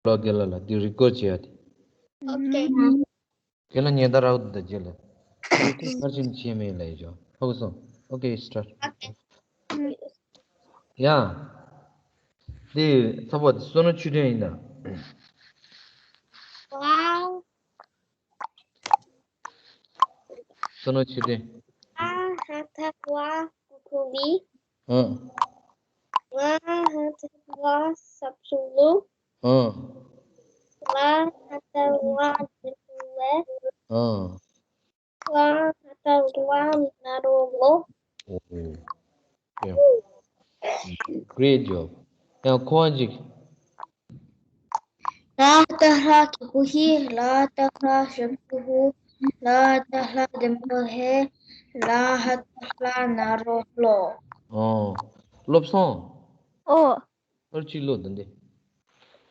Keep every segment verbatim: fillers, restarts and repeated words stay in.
ལོ་རྒན་ལགས་ལ་འདི་རི་ཀོཌ་བྱེད་ཡ་དེ། Okay. རྒན་ལགས་ཉེན་བརྡ་རག་འདུག་ད་རྗེས་ལ། རི་ཀོཌ་མཐར་ཕྱིན་བྱས་མེད་ལ་ཡིན་ཅོ། ཧོ་སོང་། Okay, start. Okay. ཡ། འདི་ཚ་བོ་དེ་བསོད་ནམས་ཆོས་སྒྲོན་ཡིན་ད། Wow. བསོད་ནམས་ཆོས་སྒྲོན། ཨ་ཧ་ཐ་བ་ཀུ་ཁུ་བི། ཨ། ང་ཧ་ཐ་བ་ཤབ་ཆུ་ལུ། ཨ། ལ་ཧ་ཐ་ལ་ལ་ལ། ཨ། ལ་ཧ་ཐ་ལ་ན་རོ་ལོ། ཨོ། Yeah. Great job. ཡང་ཁོང་ཅིག་ལ་ཧ་ལ་གི་གུ་ཧི། ལ་ཧ་ལ་ཤབ་ཆུ་ཧུ། ལ་ཧ་ལ་ལྡེ་མོ་ཧེ། ལ་ཧ་ལ་ན་རོ་ལོ། ཨོ། ལོབས་སོང་། ཨོ། ཨོ་ཅི་ལོ་དེ་འདི།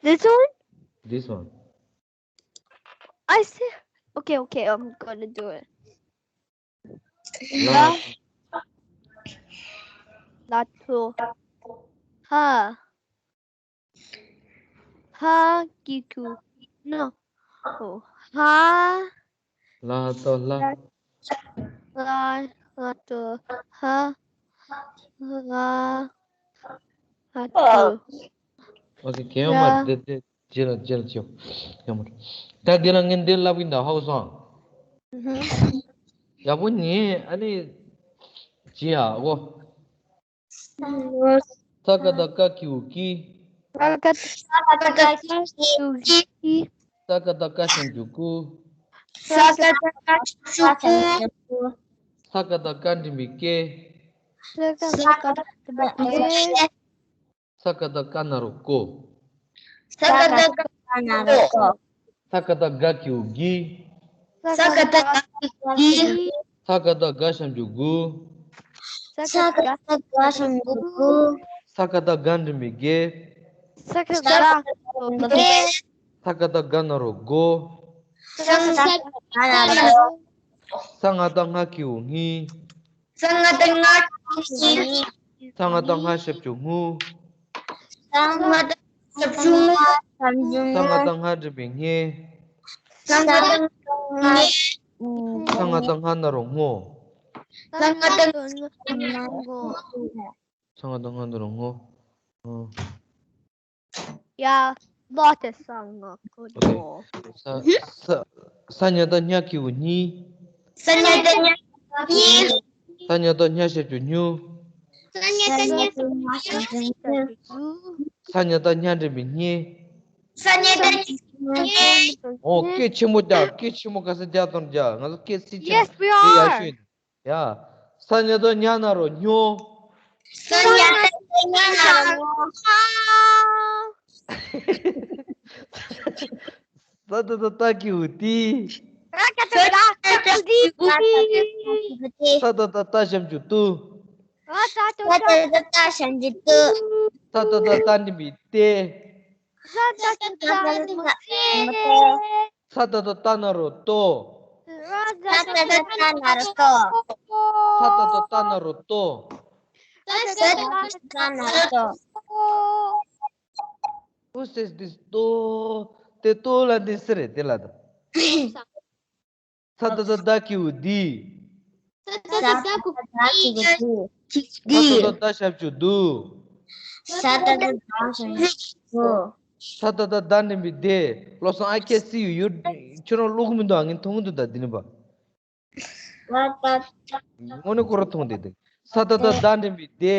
This one? This one. I see. Okay, okay, I'm gonna do it. ལ། ལ་ཐོ། ཧ། ཧ་གི་གུ། No. Oh. ཧ། ལ་ཐོ་ལ། ལ། ལ་ཐོ་ཧ། ལ། ལ་ཐོ། Okay, གལ་ཡོད་མ་རེད་དེ། རྗེས་ལ་རྗེས་ལ་བྱེད། ཡག་མོ། ད་འདི་ལ་ངས་འདི་ལབ་ཀྱིན་ད་ཧའོ་སང་། ཡག་པོ་ཉན་ཨ་ནི། བྱེད་ཡ་གོ། ས་ཀ་བཏགས་སྐ་གི་གུ་སྐྱི། ས་ཀ་བཏགས་སྐ་གི་གུ་སྐྱི། ས་ཀ་བཏགས་སྐ་ཞབས་ཀྱུ་སྐུ། ས་ཀ་བཏགས་སྐ་ཞབས་ཀྱུ་སྐུ། ས་ཀ་བཏགས་སྐ་འགྲེང་བུའི་སྐེ། ས་ཀ་བཏགས་སྐ་འགྲེང་བུའི་སྐེ། ས་ཀ་བཏགས་སྐ་ན་རོ་སྐོ། ས་ཀ་བཏགས་སྐ་ན་རོ་སྐོ། ས་ཀ་བཏགས་སྒ་གི་གུ་སྒྱི། ས་ཀ་བཏགས་སྒ་གི་གུ་སྒྱི། ས་ཀ་བཏགས་སྒ་ཞབས་ཀྱུ་སྒུ། ས་ཀ་བཏགས་སྒ་ཞབས་ཀྱུ་སྒུ། ས་ཀ་བཏགས་སྒ་འགྲེང་བུའི་སྒེ། ས་ཀ་བཏགས་སྒ་ན་རོ་སྒོ། ས་ཀ་བཏགས་སྒ་ན་རོ་སྒོ། ས་ཀ་བཏགས་སྒ་ན་རོ་སྒོ། ས་ང་བཏགས་སྔ་གི་གུ་སྔི། ས་ང་བཏགས་སྔ་གི་གུ་སྔི། ས་ང་བཏགས་སྔ་ཞབས་ཀྱུ་སྔུ། ས་ང་བཏགས་སྔ་ཞབས་ཀྱུ་སྔུ། ས་ང་བཏགས་སྔ་འགྲེང་བུའི་སྔེ། ས་ང་བཏགས་སྔ་འགྲེང་བུའི་སྔེ། ས་ང་བཏགས་སྔ་ན་རོ་སྔོ། ས་ང་བཏགས་སྔ་ན་རོ་སྔོ། ས་ང་བཏགས་སྔ་ན་རོ་སྔོ། ཨོ། ཡ། ལོ་དེ་ས་ང་གོ་དོ། ས་ས་ས་ཉ་བཏགས་སྙ་གི་གུ་སྙི། ས་ཉ་བཏགས་སྙ་གི་གུ་སྙི། ས་ཉ་བཏགས་སྙ་ཞབས་ཀྱུ་སྙུ། ས་ཉ་བཏགས་སྙ་ཞབས་ཀྱུ་སྙུ། ས་ཉ་བཏགས་སྙ་འགྲེང་བུའི་སྙེ། ས་ཉ་བཏགས་སྙ་ཞབས་ཀྱུ་སྙེ། ཨོ། སྐད་ཆེན་མོ་རྒྱག་སྐད་ཆེན་མོ་ག་ས་རྒྱག་དང་རྒྱག་ང་ཚོ་སྐད་སྲིད་ཆེན་Yes, we are. ཡ། ས་ཉ་བཏགས་སྙ་ན་རོ་སྙོ། ས་ཉ་བཏགས་སྙ་ན་རོ་སྙོ། ས་ཏ་བཏགས་སྟ་གི་གུ་སྟི། ས་ཏ་བཏགས་སྟ་གི་གུ་སྟི། ས་ཏ་བཏགས་སྟ་ཞབས་ཀྱུ་སྟུ། ས་ཏ་བཏགས་སྟ་ཞབས་ཀྱུ་སྟུ། ས་ཏ་བཏགས་སྟ་འགྲེང་བུའི་སྟེ། ས་ཏ་བཏགས་སྟ་འགྲེང་བུའི་སྟེ། ས་ཏ་བཏགས་སྟ་ན་རོ་སྟོ། ས་ཏ་བཏགས་སྟ་ན་རོ་སྟོ། ས་ཏ་བཏགས་སྟ་ན་རོ་སྟོ། ས་ཏ་བཏགས་སྟ་ན་རོ་སྟོ། Who says this? ཏོ། དེ་ཏོ་ལ་འདི་སི་རེད་དེ་ལ་ད། ས་ཏ་བཏགས་སྟ་གི་གུ་སྟི། ས་ཏ་བཏགས་སྟ་གི་གུ་སྟི། ས་ཏ་བཏགས་སྟ་ཞབས་ཀྱུ་སྟུ། ས་ཏ་བཏགས་སྟ་ཞབས་ཀྱུ་སྟུ། ས་ཏ་བཏགས་སྟ་འགྲེང་བུའི་སྟེ། བློ་བཟང་I can see you. You ཁྱོད་རང་ཀློག་གི་མི་འདུག་ཨ། ངས་མཐོང་གི་འདུག་ད་འདི་ནི་པ། དངོས་གནས་ཁོ་རང་མཐོང་བསྡད་འདུག་ས་ཏ་བཏགས་སྟ་འགྲེང་བུའི་སྟེ།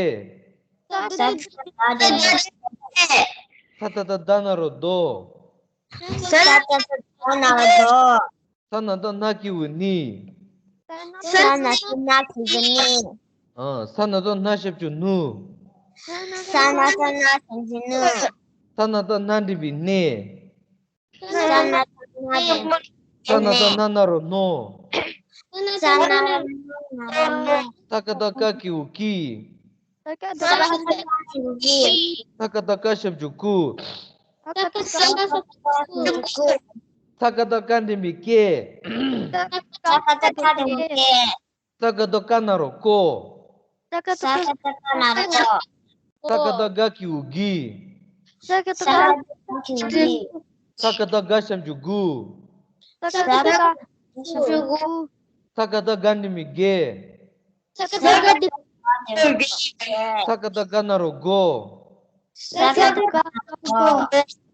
ས་ཏ་བཏགས་སྟ་ན་རོ་སྟོ། ས་ཏ་བཏགས་སྟ་ན་རོ་སྟོ། ས་ན་བཏགས་སྣ་གི་གུ་སྣི། ས་ན་བཏགས་སྣ་གི་གུ་སྣི། ཨ། ས་ན་བཏགས་སྣ་ཞབས་ཀྱུ་སྣུ། ས་ན་བཏགས་སྣ་ཞབས་ཀྱུ་སྣུ། ས་ན་བཏགས་སྣ་འགྲེང་བུའི་སྣེ། ས་ན་བཏགས་སྣ་འགྲེང་བུའི་སྣེ། ས་ན་བཏགས་སྣ་ན་རོ་སྣོ། ས་ན་བཏགས་སྣ་ན་རོ་སྣོ། ས་ཀ་བཏགས་སྐ་གི་གུ་སྐྱི། ས་ཀ་བཏགས་སྐ་གི་གུ་སྐྱི། ས་ཀ་བཏགས་སྐ་ཞབས་ཀྱུ་སྐུ། ས་ཀ་བཏགས་སྐ་ཞབས་ཀྱུ་སྐུ། ས་ཀ་བཏགས་སྐ་འགྲེང་བུའི་སྐེ། ས་ཀ་བཏགས་སྐ་འགྲེང་བུའི་སྐེ། ས་ཀ་བཏགས་སྐ་ན་རོ་སྐོ། ས་ཀ་བཏགས་སྐ་ན་རོ་སྐོ། ས་ཀ་བཏགས་སྒ་གི་གུ་སྒྱི། ས་ག་བཏགས་སྒ། ས་ག་བཏགས་སྒ་ཞབས་ཀྱུ་སྒུ། ས་ག་བཏགས་སྒ་ཞབས་ཀྱུ་སྒུ། ས་ག་བཏགས་སྒ་འགྲེང་བུ་སྒེ། ས་ག་བཏགས་སྒ་འགྲེང་བུ་སྒེ། ས་ག་བཏགས་སྒ་ན་རོ་སྒོ། ས་ག་བཏགས་སྒ་ན་རོ་སྒོ།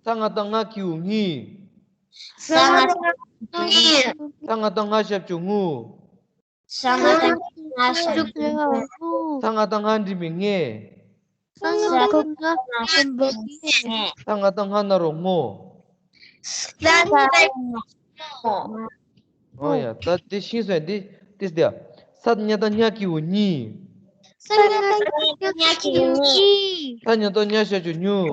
ས་ང་བཏགས་སྔ་གི་གུ་སྔི། ས་ང་བཏགས་སྔ་གི་གུ་སྔི། ས་ང་བཏགས་སྔ་ཞབས་ཀྱུ་སྔུ། ས་ང་བཏགས་སྔ་ཞབས་ཀྱུ་སྔུ། ས་ང་བཏགས་སྔ་འགྲེང་བུ་སྔེ། ས་ང་བཏགས་སྔ་འགྲེང་བུ་སྔེ། ས་ང་བཏགས་སྔ་ན་རོ་སྔོ། ས་ང་བཏགས་སྔ་ན་རོ་སྔོ། ཨོ་ཡ། ད་དེ་ཤེས་སོང་། དེ་དེ་དེ། ས་ཉ་བཏགས་སྙ་གི་གུ་སྙྱི། ས་ཉ་བཏགས་སྙ་གི་གུ་སྙྱི། ས་ཉ་བཏགས་སྙ་ཞབས་ཀྱུ་སྙུ།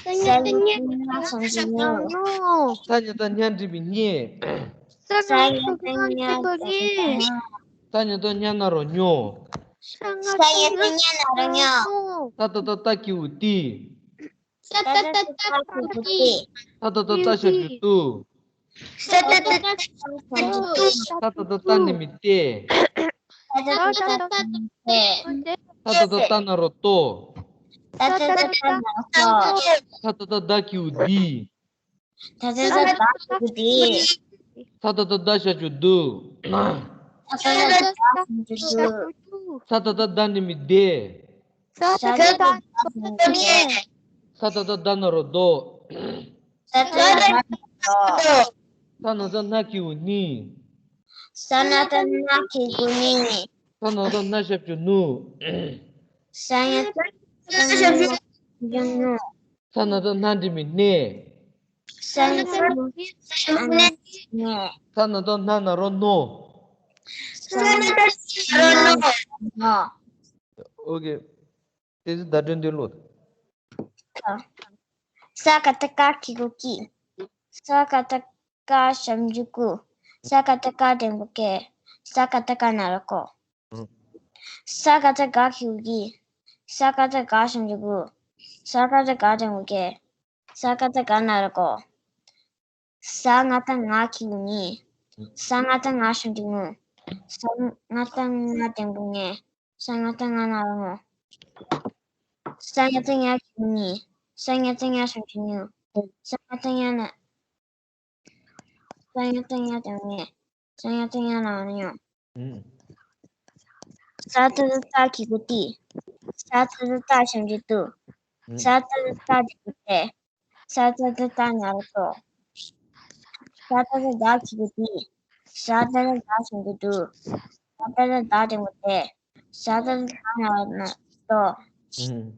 ས་ཉ་བཏགས་སྙ་ཞབས་ཀྱུ་སྙུ། ས་ཉ་བཏགས་སྙ་འགྲེང་བུ་སྙྱེ། ས་ཉ་བཏགས་སྙ་འགྲེང་བུ་སྙྱེ། ས་ཉ་བཏགས་སྙ་ན་རོ་སྙོ། ས་ཉ་བཏགས་སྙ་ན་རོ་སྙོ། ས་ཏ་བཏགས་སྟ་གི་གུ་སྟི། ས་ཏ་བཏགས་སྟ་གི་གུ་སྟི། ས་ཏ་བཏགས་སྟ་ཞབས་ཀྱུ་སྟུ། ས་ཏ་བཏགས་སྟ་ཞབས་ཀྱུ་སྟུ། ས་ཏ་བཏགས་སྟ་འགྲེང་བུ་སྟེ། ས་ཏ་བཏགས་སྟ་འགྲེང་བུ་སྟེ། ས་ཏ་བཏགས་སྟ་ན་རོ་སྟོ། ས་ཏ་བཏགས་སྟ་ན་རོ་སྟོ། ས་ཏ་བཏགས་སྡ་གི་གུ་སྡི། ས་ཏ་བཏགས་སྡ་གི་གུ་སྡི། ས་ཏ་བཏགས་སྡ་ཞབས་ཀྱུ་སྡུ། ས་ཏ་བཏགས་སྡ་ཞབས་ཀྱུ་སྡུ། ས་ཏ་བཏགས་སྡ་འགྲེང་བུ་སྡེ། ས་ཏ་བཏགས་སྡ་འགྲེང་བུ་སྡེ། ས་ཏ་བཏགས་སྡ་ན་རོ་སྡོ། ས་ཏ་བཏགས་སྡ་ན་རོ་སྡོ། ས་ན་བཏགས་སྣ་གི་གུ་སྣི། ས་ན་བཏགས་སྣ་གི་གུ་སྣི། ས་ན་བཏགས་སྣ་ཞབས་ཀྱུ་སྣུ། ས་ན་བཏགས་སྣ་ཞབས་ཀྱུ་སྣུ། ས་ན་བཏགས་སྣ་འགྲེང་བུ་སྣེ། ས་ན་བཏགས་སྣ་འགྲེང་བུ་སྣེ། ས་ན་བཏགས་སྣ་ན་རོ་སྣོ། ས་ན་བཏགས་སྣ་ན་རོ་སྣོ། ཨོ་ཀེ། དེ་ཚོ་བརྡ་སྤྲོད་འདི་ཀློག་དང་། ས་ག་བཏགས་སྐ་གི་གུ་སྐྱི། ས་ག་བཏགས་སྐ་ཞབས་ཀྱུ་སྐུ། ས་ག་བཏགས་སྐ་འགྲེང་བུ་སྐེ། ས་ག་བཏགས་སྐ་ན་རོ་སྐོ། ཨང་། ས་ག་བཏགས་སྒ་གི་གུ་སྒྱི། ས་ག་བཏགས་སྒ་ཞབས་ཀྱུ་སྒུ། ས་ག་བཏགས་སྒ་འགྲེང་བུ་སྒྱེ། ས་ག་བཏགས་སྒ་ན་རོ་སྒོ། ས་ང་བཏགས་ང་གི་གུ་ངི། ས་ང་བཏགས་ང་ཞབས་ཀྱུ་སྒུ་ངུ། ས་ང་བཏགས་ང་འགྲེང་བུ་སྒུ་ངེ། ས་ང་བཏགས་ང་ན་རོ་སྒོ། ས་ཉ་བཏགས་ཉ་གི་གུ་ཉི། ས་ཉ་བཏགས་ཉ་ཞབས་ཀྱུ་སྒྱུ་ཉུ། ས་ཉ་བཏགས་ཉ་ན། ས་ཉ་བཏགས་ཉ་འགྲེང་བུ་ཉེ། ས་ཉ་བཏགས་ཉ་ན་རོ་སྒྱོ། ཨང་། ས་ཏ་བཏགས་སྟ་གི་གུ་སྟི། ས་ཏ་བཏགས་སྟ་ཞབས་ཀྱུ་སྟུ། ཨང་། ས་ཏ་བཏགས་སྟ་འགྲེང་བུ་སྟེ། ས་ཏ་བཏགས་སྟ་ན་རོ་སྟོ། ས་ཏ་བཏགས་སྟ་གི་གུ་སྟི། ས་ཏ་བཏགས་སྟ་ཞབས་ཀྱུ་སྟུ། ས་ཏ་བཏགས་སྟ་འགྲེང་བུ་སྟེ། ས་ཏ་བཏགས་སྟ་ན་རོ་སྟོ། ཨང་།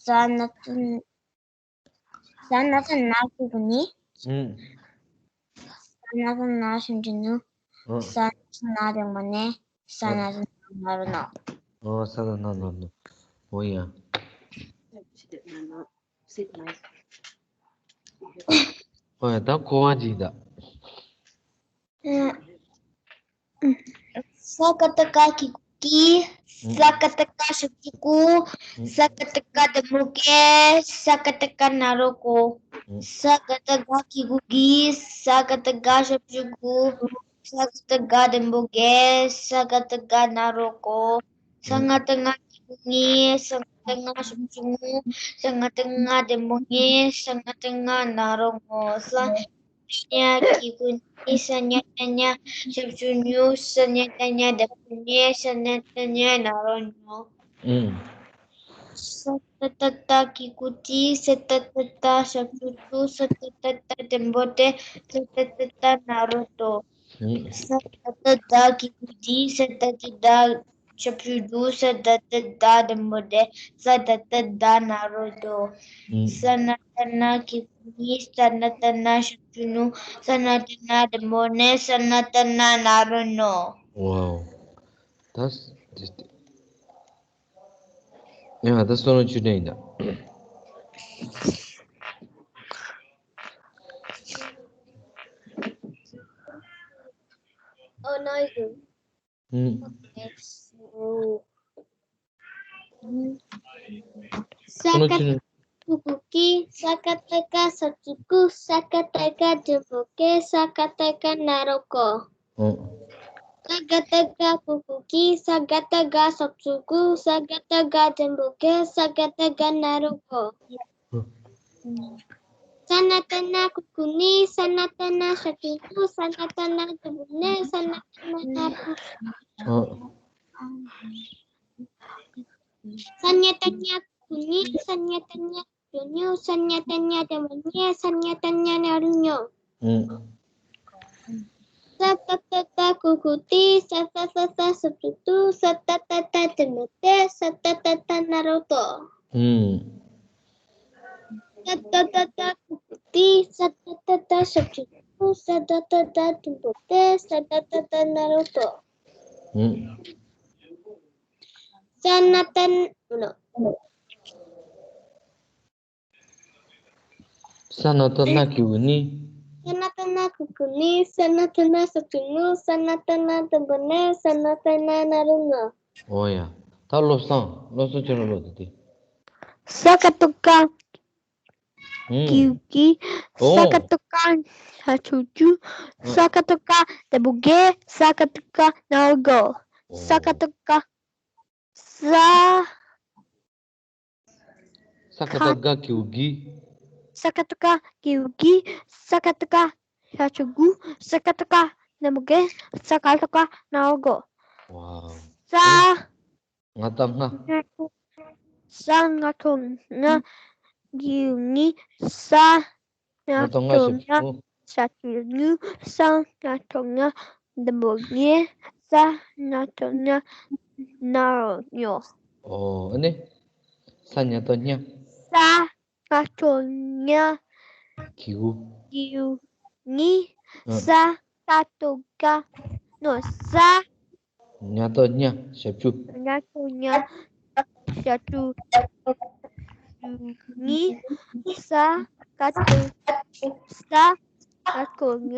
ས་ན་བཏགས་ས་ན་བཏགས་ན་གི་གུ་ནི། ཨང་། ས་ན་བཏགས་ན་ཞབས་ཀྱུ་ནུ། ཨང་། ས་ན་བཏགས་ན་འགྲེང་བུ་ནེ། ས་ན་བཏགས་ན་ན་རོ་ནོ། ཨོ། ས་ན་བཏགས་ན་ནོ། ཨོ་ཡ། ཨོ་ཡ། ད་གོ་བ་ཅིག་ད། ས་ག་བཏགས་སྐ་གི་གུ་སྐྱི། ས་ག་བཏགས་སྐ་ཞབས་ཀྱུ་སྐུ། ས་ག་བཏགས་སྐ་འགྲེང་བུ་སྐེ། ས་ག་བཏགས་སྐ་ན་རོ་སྐོ། ས་ག་བཏགས་སྒ་གི་གུ་སྒྱི། ས་ག་བཏགས་སྒ་ཞབས་ཀྱུ་སྒུ། ས་ག་བཏགས་སྒ་འགྲེང་བུ་སྒྱེ། ས་ག་བཏགས་སྒ་ན་རོ་སྐོ། ས་ང་བཏགས་སྔ་གི་གུ་སྔི། ས་ང་བཏགས་སྔ་ཞབས་ཀྱུ་སྔུ། ས་ང་བཏགས་སྔ་འགྲེང་བུ་སྔེ། ས་ང་བཏགས་སྔ་ན་རོ་སྔོ། ས་ཉ་གི་གུ་སྙི། ས་ཉ་བཏགས་སྙ་ཞབས་ཀྱུ་སྙུ། ས་ཉ་བཏགས་སྙ་འགྲེང་བུ་སྙྱེ། ས་ཉ་བཏགས་སྙ་ན་རོ་སྙོ། ཨང་། ས་ཏ་བཏགས་སྟ་གི་གུ་སྟི། ས་ཏ་བཏགས་སྟ་ཞབས་ཀྱུ་སྟུ། ས་ཏ་བཏགས་སྟ་འགྲེང་བུ་སྟེ། ས་ཏ་བཏགས་སྟ་ན་རོ་སྟོ། ཨང་། ས་ཏ་བཏགས་སྟ་གི་གུ་སྟི། ས་ཏ་བཏགས་སྟ་ཞབས་ཀྱུ་སྒྱུ། ས་ཏ་བཏགས་སྟ་འགྲེང་བུ་སྒྱེ། ས་ཏ་བཏགས་སྟ་ན་རོ་སྟོ། ཨང་། ས་ན་བཏགས་ན་གི་གུ་སྣི། ས་ན་བཏགས་ན་ཞབས་ཀྱུ་སྣུ། ས་ན་བཏགས་ན་འགྲེང་བུ་སྣེ། ས་ན་བཏགས་ན་ན་རོ་སྣོ། ཝའོ། ད་ཡང་ད་བསམ་བློ་བཅུ་དྲན་ཡིན་ད། ཨོ་ནོ་ཡུ། ཨུམ། ས་ཀ་བཏགས་སྐ་གི་གུ་སྐྱི། ས་ཀ་བཏགས་སྐ་ཞབས་ཀྱུ་སྐུ། ས་ཀ་བཏགས་སྐ་འགྲེང་བུ་སྐེ། ས་ཀ་བཏགས་སྐ་ན་རོ་སྐོ། ཨུམ། ས་ཀ་བཏགས་སྐ་གི་གུ་སྐྱི། ས་ཀ་བཏགས་སྐ་ཞབས་ཀྱུ་སྐུ། ས་ཀ་བཏགས་སྐ་འགྲེང་བུ་སྐེ། ས་ཀ་བཏགས་སྐ་ན་རོ་སྐོ། ཨུམ། ན་ཏ་ན་ཞབས་ཀྱུ་སུ། ས་ན་ཏ་ན་འགྲེང་བུ་སྣེ། ས་ན་ཏ་ན་ན་རོ། ཨོ། ས་ཉ་ཏ་ཉ་གུ་གུ་སྙི། ས་ཉ་ཏ་ཉ་གུ་གུ་སྙོ། ས་ཉ་ཏ་ཉ་འགྲེང་བུ་སྙེ། ས་ཉ་ཏ་ཉ་ན་རོ་སྙོ། ཨུ། ས་ཏ་ཏ་ཏ་གུ་གུ་ཏི། ས་ཏ་ཏ་ཏ་ཞབས་ཀྱུ་སུ། ས་ཏ་ཏ་ཏ་འགྲེང་བུ་སྟེ། ས་ཏ་ཏ་ཏ་ན་རོ་སྟོ། ཨུ། ས་ཏ་ཏ་ཏ་གུ་གུ་ཏི། ས་ཏ་ཏ་ཏ་ཞབས་ཀྱུ་སུ། ས་ཏ་ཏ་ཏ་འགྲེང་བུ་སྟེ། ས་ཏ་ཏ་ཏ་ན་རོ་སྟོ། ཨུ། ས་ན་ཏ་ན། ས་ན་ཏ་ན་གུ་གུ་སྙི། ས་ན་ཏ་ན་གུ་གུ་སྙི། ས་ན་ཏ་ན་ཞབས་ཀྱུ་སྙོ། ས་ན་ཏ་ན་འགྲེང་བུ་སྣེ། ས་ན་ཏ་ན་ན་རོ་སྙོ། ཨོ་ཡ། ད་བློ་བཟང་། བློ་བཟང་ཁྱོད་རང་ཀློག་དེ་དེ། ས་ཀ་ཏོ་ཀ་ཨུ། གུ་གུ་སྙི། ཨོ། ས་ཀ་ཏོ་ཀ་ཞབས་ཀྱུ་སུ། ཨུ། ས་ཀ་ཏོ་ཀ་འགྲེང་བུ་སྐེ། ས་ཀ་ཏོ་ཀ་ན་རོ་སྐོ། ཨོ། ས་ཀ་ཏོ་ཀ་ས། ས་ཀ་ཏོ་ཀ་གུ་གུ་སྙི། ས་ཀ་ཏོ་ཀ་གུ་གུ་སྙི། ས་ཀ་ཏོ་ཀ་ཞབས་ཀྱུ་སུ། ས་ཀ་ཏོ་ཀ་འགྲེང་བུ་སྐེ། ས་ཀ་ཏོ་ཀ་ན་རོ་སྐོ། ཝའོ། ས། ང་ཏ་ང་། ས་ང་ཏོ་ང་གུ་གུ་སྙི། ས་ང་ཏོ་ང་ཞབས་ཀྱུ་སྙོ། ས་ང་ཏོ་ང་འགྲེང་བུ་སྙེ། ས་ང་ཏོ་ང་ན་རོ་སྙོ། ཨོ། ཨ་ནི། ས་ཉ་ཏ་ཉ། ས་ང་ཏོ་ཉ་གུ་གུ་སྙི། ཨ། ས་ཀ་ཏོ་ཀ་ནོ། ས། ཉ་ཏ་ཉ་ཞབས་ཀྱུ། ཉ་ཏ་ཉ་ཞབས་ཀྱུ་སྙི། ས་ཀ་ཏོ། ས་ཀ་ཏོ་ཉ་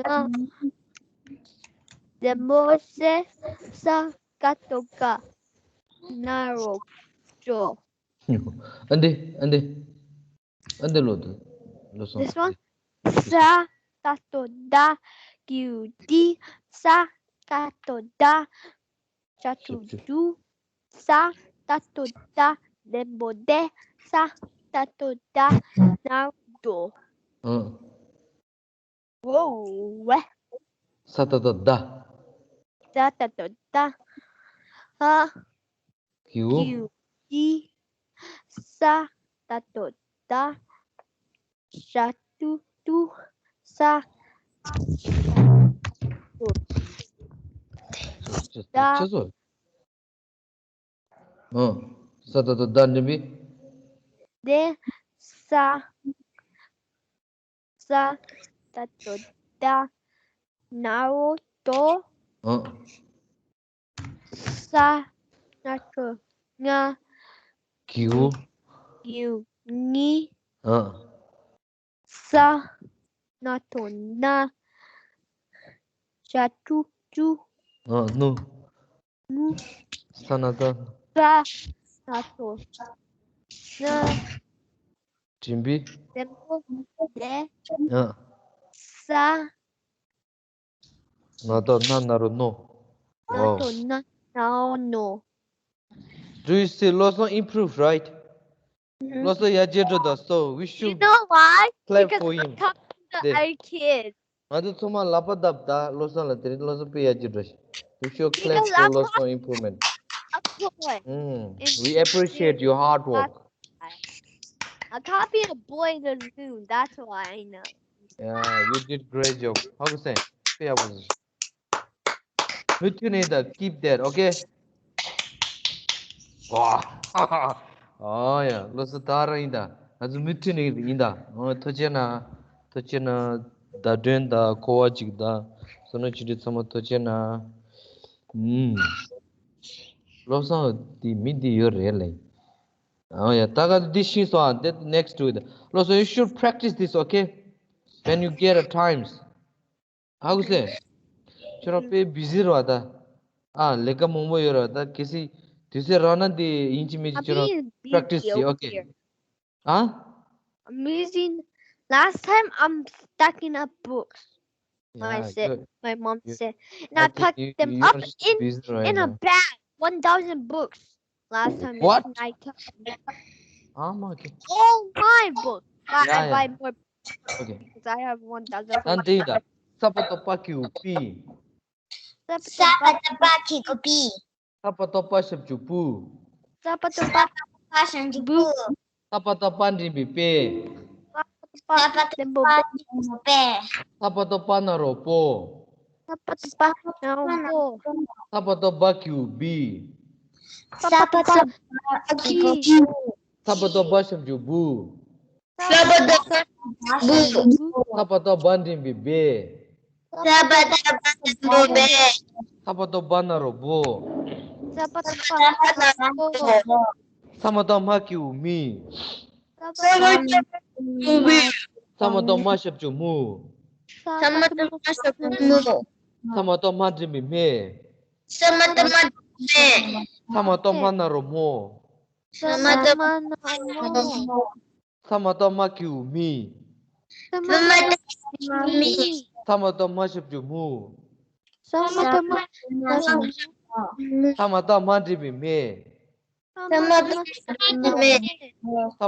འགྲེང་བུ་སེ། ས་ཀ་ཏོ་ཀ་ན་རོ་སྐྱོ། ཨ་འདི། ཨ་འདི། ཨ་འདི་ཀློག་དེ། བློ་བཟང་། This one. ས་ཀ་ཏོ་ད་གུ་གུ་སྙི། ས་ཀ་ཏོ་ད་ཞབས་ཀྱུ་སུ། ས་ཀ་ཏོ་ད་འགྲེང་བུ་སེ། ས་ཀ་ཏོ་ད་ན་རོ་སྐྱོ། ཨ། ཝོ་ཝེ། ས་ཏ་ཏ་ད། ས་ཏ་ཏ་ད། ཨ། གུ་གུ་སྙི། ས་ཀ་ཏོ་ད་ཞབས་ཀྱུ་སུ། ས་ཀ་ཏོ་ད། ཨ། ས་ཏ་ཏ་ད་འགྲེང་བུ་སེ། ས། ས་ཀ་ཏོ་ད་ན་རོ་སྐྱོ། ཨ། ས་ང་ཏོ་ང་གུ་གུ་སྙི། ཨ། ས་ང་ཏོ་ན་ཞབས་ཀྱུ་སུ། ཨ་ནུ། ནུ། ས་ན་ཏ། ས་ང་ཏོ་ན་འགྲེང་བུ་སེ། ཨ། ས། ང་ཏོ་ན་ན་རོ་ནོ། ང་ཏོ་ན་ན་རོ་ནོ། Do you see བློ་བཟང improve, right? བློ་བཟང་ཡར་རྒྱས་འགྲོ་ད། So we should clap for him. You know why? Because I'm talking to other kids. ང་ཚོ་ཚང་མ་ལག་པ་བརྡབ་ད། བློ་བཟང་ལ། དེ་རིང་བློ་བཟང་དཔེ་ཡར་རྒྱས་འགྲོ་ཤག We should clap for བློ་བཟང་improvement. Of course. Mm. We appreciate your hard work. I can't be a boy in the zoo. That's why I know. Yeah, you did great job. ཧ་གོ་སོང་། དཔེ་ཡག་པོ་བྱུང་། མུ་མཐུད་ནས་ད། Keep that, okay? ཝ། ཨོ་ཡ། བློ་བཟང་ད་རང་ཡིན་ད། ང་ཚོ་མུ་མཐུད་ནས་ཡིན་ད། ཨོ། ཐུགས་རྗེ་གནང་། ཐུགས་རྗེ་གནང་། ཟླ་སྒྲོན་དང་ཁོ་བ་གཅིག་དང་། བསོད་ནམས་ཆོས་སྒྲོན་ཚང་མ་ཐུགས་རྗེ་གནང་། ཨུམ། བློ་བཟང་འདི་མི་འདི་ཡོད་རེད་ལེ། ཨོ་ཡ། ད་ག་འདི་ཤེས་སོང་ཨ། That next to it. བློ་བཟང་། You should practice this, okay? When you get a times. ཧ་གོ་སོང་། ཁྱོད་རང་དཔེ་བི་ཟི་རེད་པ་ད། ཨ། ལས་ཀ་མང་པོ་ཡོད་རེད་པ་ད། གལ་སྲིད་དུས་ཚོད་རག་ན་དེ་ཡིན་གཅིག་མིན་གཅིག་ཁྱོད་རང་practice བྱེད། Okay? ཨ། I'm busy. Last time I'm stuck in a book. My mom said. And I packed them up in a bag. One thousand books. Last time. What? Oh my God. All my books. But I buy more. Okay. Zaya one thousand. ད་འདི་ཡིན་ད། ས་པ་ཏོ་པ་གི་གུ་པི། ས་པ་ཏོ་པ་གི་གུ་པི། ས་པ་ཏོ་པ་ཞབས་ཀྱུ་པུ། ས་པ་ཏོ་པ་ཞབས་ཀྱུ་པུ། ས་པ་ཏོ་པ་འགྲེང་བུ་པེ། ས་པ་ཏོ་པ་འགྲེང་བུ་པེ། ས་པ་ཏོ་པ་ན་རོ་པོ། ས་པ་ཏོ་པ་ན་རོ་པོ། ས་པ་ཏོ་བ་གི་གུ་བི། ས་པ་ཏོ་བ་གི་གུ་བི། ས་པ་ཏོ་བ་ཞབས་ཀྱུ་བུ། ས་པ་ཏོ་བ་ཞབས་ཀྱུ་བུ། ས་པ་ཏོ་བ་འགྲེང་བུ་བེ། ས་པ་ཏོ་བ་འགྲེང་བུ་བེ། ས་པ་ཏོ་བ་ན་རོ་བོ། ས་པ་ཏོ་བ་ན་རོ་བོ། ས་མ་ཏོ་མ་གི་གུ་མི། ས་མ་ཏོ་མ་ཞབས་ཀྱུ་མུ། ས་མ་ཏོ་མ་ཞབས་ཀྱུ་མུ། ས་མ་ཏོ་མ་འགྲེང་བུ་མེ། ས་མ་ཏོ་མ་འགྲེང་བུ་མེ། ས་མ་ཏོ་མ་ན་རོ་མོ། ས་མ་ཏོ་མ་ན་རོ་མོ། ས་མ་ཏོ་མ་གི་གུ་མི། ས་མ་ཏོ་མ་ཞབས་ཀྱུ་མུ། ས་མ་ཏོ་མ་ཞབས་ཀྱུ་མུ། ས་མ་ཏོ་མ་ན་རོ་མོ། ས་མ་ཏོ་མ་འགྲེང་བུ་མེ། ས་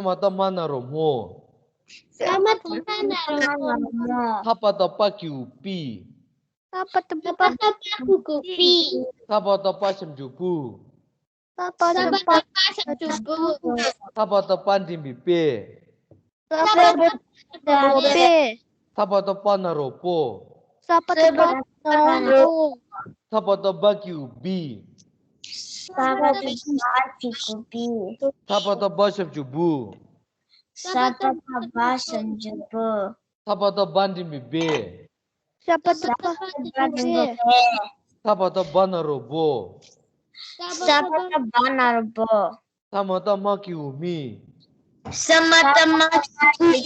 མ་ཏོ་མ་ན་རོ་མོ། ས་མ་ཏོ་མ་ན་རོ་མོ། ས་པ་ཏོ་པ་གི་གུ་པི། ས་པ་ཏོ་པ་གི་གུ་པི། ས་པ་ཏོ་པ་ཞབས་ཀྱུ་པུ། ས་པ་ཏོ་པ་ཞབས་ཀྱུ་པུ། ས་པ་ཏོ་པ་འགྲེང་བུ་པེ། ས་པ་ཏོ་པ་ན་རོ་པེ། ས་པ་ཏོ་པ་ན་རོ་པོ། ས་པ་ཏོ་པ་ན་རོ་པོ། ས་པ་ཏོ་བ་གི་གུ་བི། ས་པ་ཏོ་བ་གི་གུ་བི། ས་པ་ཏོ་བ་ཞབས་ཀྱུ་བུ། ས་པ་ཏོ་བ་ཞབས་ཀྱུ་བུ། ས་པ་ཏོ་བ་འགྲེང་བུ་བེ། ས་པ་ཏོ་བ་འགྲེང་བུ་བེ། ས་པ་ཏོ་བ་ན་རོ་བོ། ས་པ་ཏོ་བ་ན་རོ་བོ། ས་མ་ཏོ་མ་གི་གུ་མི། ས་མ་ཏོ་མ་གི་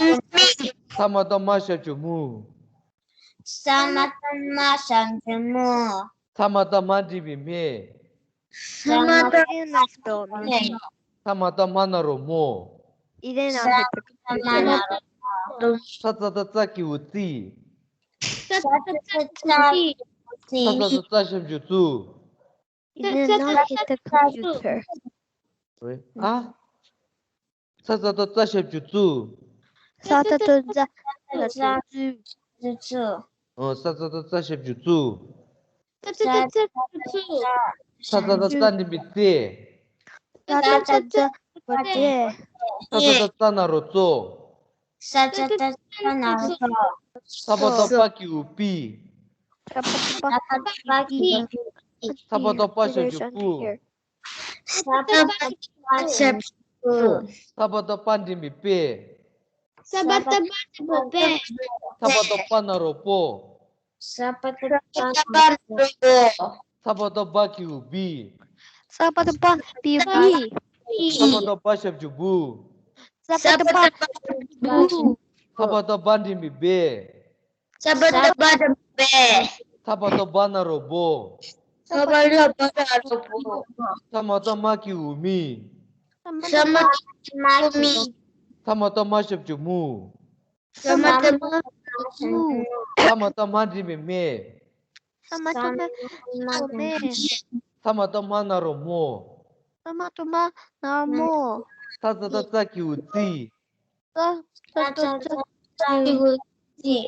གུ་མི། ས་མ་ཏོ་མ་ཞབས་ཀྱུ་མུ། ས་མ་ཏོ་མ་ཞབས་ཀྱུ་མུ། ས་མ་ཏོ་མ་འགྲེང་བུ་མེ། ས་མ་ཏོ་མ་འགྲེང་བུ་མེ། ས་མ་ཏོ་མ་ན་རོ་མོ། ས་མ་ཏོ་མ་ན་རོ་མོ། ས་ཙ་ཏོ་ཙ་གི་གུ་ཙི། ས་ཙ་ཏོ་ཙ་གི་གུ་ཙི། ས་ཙ་ཏོ་ཙ་ཞབས་ཀྱུ་ཙུ། You did not hit the computer. ཨ། ས་ཙ་ཏོ་ཙ་ཞབས་ཀྱུ་ཙུ། ས་ཙ་ཏོ་ཙ་ཞབས་ཀྱུ་ཙུ། ཨོ། ས་ཙ་ཏོ་ཙ་ཞབས་ཀྱུ་ཙུ། ས་ཙ་ཏོ་ཙ་ཞབས་ཀྱུ་ཙུ། ས་ཙ་ཏོ་ཙ་འགྲེང་བུ་ཙེ། ས་ཙ་ཏོ་ཙ་ཙེ། ས་ཙ་ཏོ་ཙ་ན་རོ་ཙོ། ས་ཙ་ཏོ་ཙ་ན་རོ་ཙོ། ས་པ་ཏོ་པ་གི་གུ་པི། ས་པ་ཏོ་པ་གི་གུ་པི། ས་པ་ཏོ་པ་ཞབས་ཀྱུ་པུ། ས་པ་ཏོ་པ་ཞབས་ཀྱུ་པུ། ས་པ་ཏོ་པ་འགྲེང་བུ་པེ། ས་པ་ཏོ་པ་འགྲེང་བུ་པེ། ས་པ་ཏོ་པ་ན་རོ་པོ། ས་པ་ཏོ་པ་ན་རོ་པོ། ས་པ་ཏོ་བ་གི་གུ་བི། ས་པ་ཏོ་བ་གི་གུ་བི། ས་པ་ཏོ་བ་ཞབས་ཀྱུ་བུ། ས་པ་ཏོ་བ་ཞབས་ཀྱུ་བུ། ས་པ་ཏོ་བ་འགྲེང་བུ་བེ། ས་པ་ཏོ་བ་འགྲེང་བུ་བེ། ས་པ་ཏོ་བ་ན་རོ་བོ། ས་པ་ཏོ་བ་ན་རོ་བོ། ས་མ་ཏོ་མ་གི་གུ་མི། ས་མ་ཏོ་མ་གི་གུ་མི། ས་མ་ཏོ་མ་ཞབས་ཀྱུ་མུ། ས་མ་ཏོ་མ་ཞབས་ཀྱུ་མུ། ས་མ་ཏོ་མ་འགྲེང་བུ་མེ། ས་མ་ཏོ་མ་འགྲེང་བུ་མེ། ས་མ་ཏོ་མ་ན་རོ་མོ། ས་མ་ཏོ་མ་ན་རོ་མོ། ས་ཙ་ཏོ་ཙ་གི་གུ་ཙི། ས་ཙ་ཏོ་ཙ་གི་གུ་ཙི།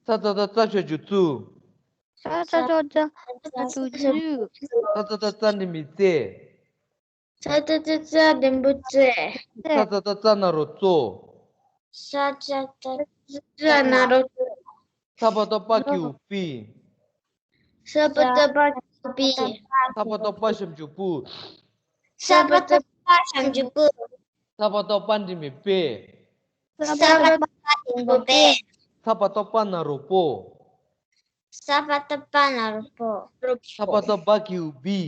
ས་ཙ་ཏོ་ཙ་ཞབས་ཀྱུ་ཙུ། ས་ཙ་ཏོ་ཙ་ཞབས་ཀྱུ་ཙུ། ས་ཙ་ཏོ་ཙ་འགྲེང་བུ་ཙེ། ས་ཙ་ཏོ་ཙ་འགྲེང་བུ་ཙེ། ས་ཙ་ཏོ་ཙ་ན་རོ་ཙོ། ས་ཙ་ཏོ་ཙ་ན་རོ་ཙོ། ས་པ་ཏོ་པ་གི་གུ་པི། ས་པ་ཏོ་པ་གི་གུ་པི། ས་པ་ཏོ་པ་ཞབས་ཀྱུ་པུ། ས་པ་ཏོ་པ་ཞབས་ཀྱུ་པུ། ས་པ་ཏོ་པ་འགྲེང་བུ་པེ། ས་པ་ཏོ་པ་འགྲེང་བུ་པེ། ས་པ་ཏོ་པ་ན་རོ་པོ། ས་པ་ཏོ་པ་ན་རོ་པོ། ས་པ་ཏོ་བ་གི་གུ་བི།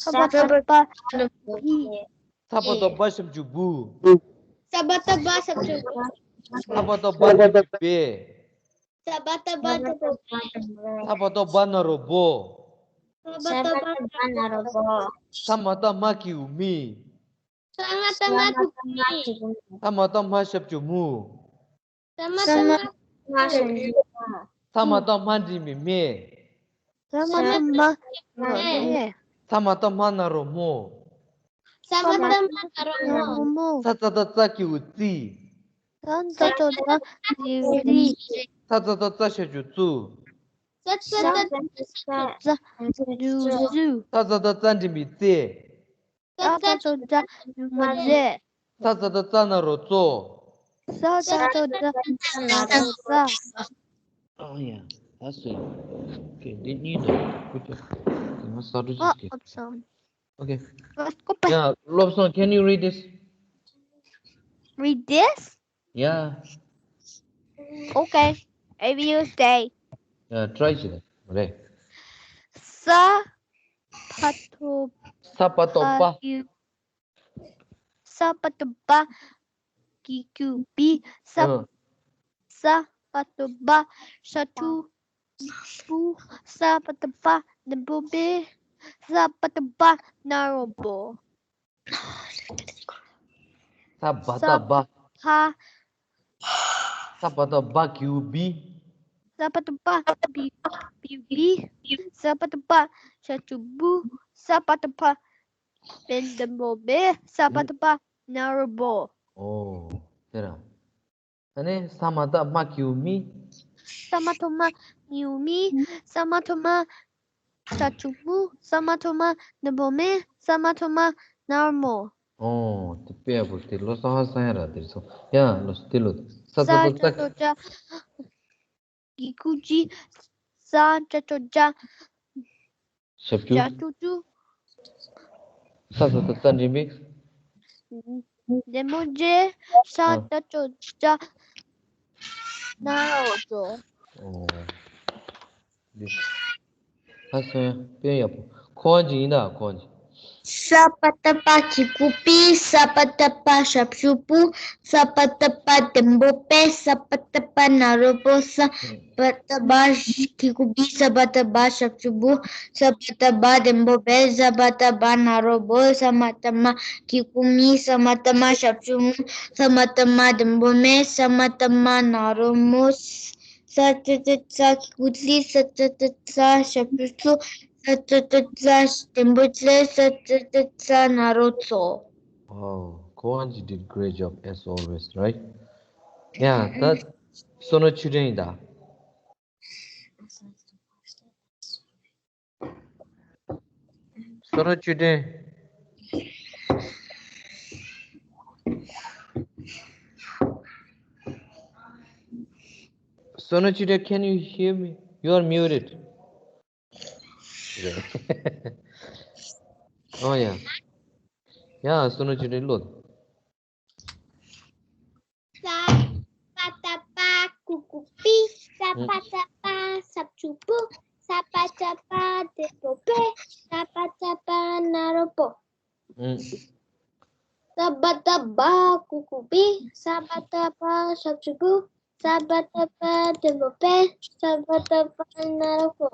ས་པ་ཏོ་བ་གི་གུ་བི། ས་པ་ཏོ་བ་ཞབས་ཀྱུ་བུ། ས་པ་ཏོ་བ་ཞབས་ཀྱུ་བུ། ས་པ་ཏོ་བ་འགྲེང་བུ་བེ། ས་པ་ཏོ་བ་འགྲེང་བུ་བེ། ས་པ་ཏོ་བ་ན་རོ་བོ། ས་པ་ཏོ་བ་ན་རོ་བོ། ས་མ་ཏོ་མ་གི་གུ་མི། ས་མ་ཏོ་མ་གི་གུ་མི། ས་མ་ཏོ་མ་ཞབས་ཀྱུ་མུ། ས་མ་ཏོ་མ་ཞབས་ཀྱུ་མུ། ས་མ་ཏོ་མ་འགྲེང་བུ་མེ། ས་མ་ཏོ་མ་འགྲེང་བུ་མེ། ས་མ་ཏོ་མ་ན་རོ་མོ། ས་མ་ཏོ་མ་ན་རོ་མོ། ས་ཙ་ཏོ་ཙ་གི་གུ་ཙི། ཙ་ཙ་ཙ་ཙ་ཙི་ཙི། ཚ་ཚ་ཚ་ཚ་ཞབས་ཀྱུ་ཙུ། ཙ་ཙ་ཙ་ཙ་ཙ་ཙུ་ཙུ། ཚ་ཚ་ཚ་ཙ་འགྲེང་བུ་ཙེ། ཙ་ཙ་ཙ་ཙ་འགྲེང་བུ་ཙེ། ཚ་ཚ་ཚ་ཙ་ན་རོ་ཙོ། ཙ་ཙ་ཙ་ཙ་ན་རོ་ཙ། Oh yeah, that's it. Okay, they need a good job. They must start to just get. Okay. Let's go back. Yeah, Lobsong, can you read this? Read this? Yeah. Okay. If you say. Yeah, try it. Right. Sa pato. Sa pato pa. Sa pato pa. Ki ku pi. Sa. Sa pato pa. Sa tu. Pu. Sa pato pa. Nbo be. Sa pato pa. Naro bo. Sa ba ta ba. Sa ba ta ba kiu bi. Sa ba ta ba bi bi bi. Sa ba ta ba sha chu bu. Sa ba ta ba ben de mo be. Sa ba ta ba na ro bo. Oh, tera. Ane sa ma ta ma kiu mi. Sa ma ta ma miu mi. Sa ma ta ma Sa chu mu, sa ma tho ma, de bo me, sa ma tho ma, nar mo. Oh, དེ་དཔེ་ཡག་པོ་དེ་བློ་བཟང་ཧ་སང་ཡ་ར་དེར་སོང་། ཡ་ལོ་སི་དེ་ལོ། ས་ས་ཏ་ཏོ་ཏ། གི་ཀུ་ཅི། ས་ཏ་ཏོ་ཏ། ཞབས་ཀྱུ། ཞ་ཏུ་ཏུ། ས་ས་ཏ་ཏ་འདྲེན་པའི། དེ་མོ་ཇེ། ས་ཏ་ཏོ་ཏ། ན་འོ་ཏོ། ཨོ། འདི། ཧ་སོ་ཡ། དཔེ་ཡག་པོ། ཁོ་བ་ཅིག་ཡིན་ན་ཁོ་བ་ཅིག་ས་པ་ཏ་པ་གི་ཀུ་པི། ས་པ་ཏ་པ་ཞབས་ཞུ་པུ། ས་པ་ཏ་པ་དེམ་པོ་པེ། ས་པ་ཏ་པ་ན་རོ་པོ། ས་པ་ཏ་པ་གི་ཀུ་པི། ས་པ་ཏ་པ་ཞབས་ཞུ་པུ། ས་པ་ཏ་པ་དེམ་པོ་པེ། ས་པ་ཏ་པ་ན་རོ་པོ། ས་མ་ཏ་མ་གི་ཀུ་མི། ས་མ་ཏ་མ་ཞབས་ཞུ་མུ། ས་མ་ཏ་མ་དེམ་པོ་མེ། ས་མ་ཏ་མ་ན་རོ་མོ། ས་ཙ་ཙ་ཙ་གི་ཀུ་ཙི། ས་ཙ་ཙ་ཙ་ཞབས་ཀྱུ་ཙུ། ས་ཙ་ཙ་ཙ་དེམ་པོ་ཙེ། ས་ཙ་ཙ་ཙ་ན་རོ་ཙོ། Oh, Kowanji did great job as always, right? Yeah, ད་བསོད་ནམས་ཆོས་སྒྲོན་ཡིན་ད། བསོད་ནམས་ཆོས་སྒྲོན། བསོད་ནམས་ཆོས་སྒྲོན། Can you hear me? You are muted. Oh yeah. Yeah, བསོད་ནམས་ཆོས་སྒྲོན་ལོ། ས་པ་ཏ་པ་གུ་གུ་པི། ས་པ་ཏ་པ་ཞབས་ཀྱུ་པུ། ས་པ་ཏ་པ་དེམ་པོ་པེ། ས་པ་ཏ་པ་ན་རོ་པོ། ས་པ་ཏ་པ་གུ་གུ་པི། ས་པ་ཏ་པ་ཞབས་ཀྱུ་པུ། ས་པ་ཏ་པ་དེམ་པོ་པེ། ས་པ་ཏ་པ་ན་རོ་པོ།